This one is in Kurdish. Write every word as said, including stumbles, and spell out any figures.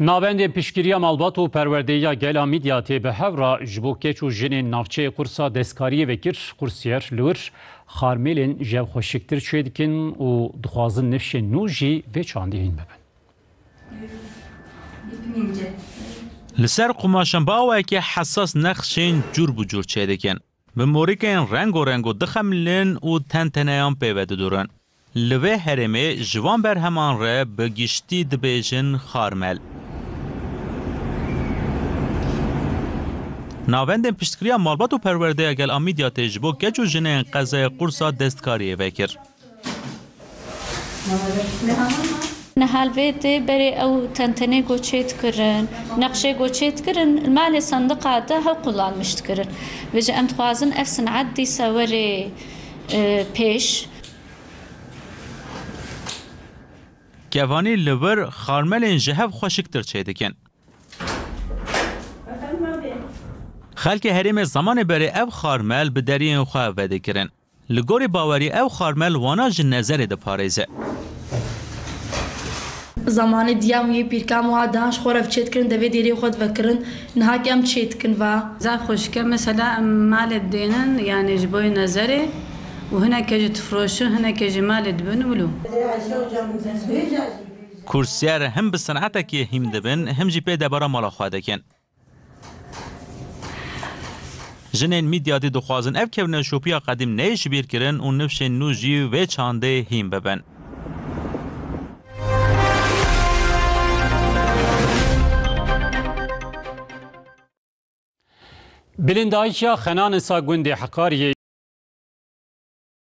Navendên piştgiriya malbat û perwerdeyiya gela Midyatê bi hev re ji bo keç û jinên navçeyê qursa destkariyê vekir. Qursiyer li wir xarmêlên ji hev xweşiktir çêdikin û dixwazin nifşên nû jî vê çandê hîn bibin. Li ser qumaşan bi awayekî hesas nexşên cûr bi cûr çêdikin. Bi morîkên rengorengo dixemilin û tenteneyan pê ve didurin. Li vê herêmê ji van berheman re bi giştî dibêjin xarmel. Navendên piştgiriya malbat û perwerdeya gel a Midyatê ji bo keç û jinên qezayê Qursa destkariyê vekir. Niha li vê tê berê ew tentenê go çêdikirin, nexşê go çêdikirin, li malê sendiqa de hew kullanmiş dikirin. Vêce em dixwazin ev sinet dîsa were, e, pêş. Kevanî li vir xarmelên ji hev xweşiktir çêdikin. Xelkê herêmê zemanê berê ev xarmel bi deriyên xwe vedikirin. Li gorî bawerî ev xarmel wana ji nezerê diparêze. Zamanê diya û yê pîrka me wa dihan ji xwe re çêdikirin, devê dêrê xwe divekirin, niha ki em çêdikin va. Zaf xweşik e, mesela em malê didênin, yani ji bo yê nezerê û hineke jî difroşin, hineke jî malê dibin wilo. Kursiyer him bi senetekê hîm dibin, him jî pê debara mala xwe dikin. Jinên Midyatî dixwazin ev kevneşopiya qedîm neyê ji bîr kirin û nifşên nû jî vê çandê hîn bibin. Bilindayîşa Xenanisa gundê Hekariyê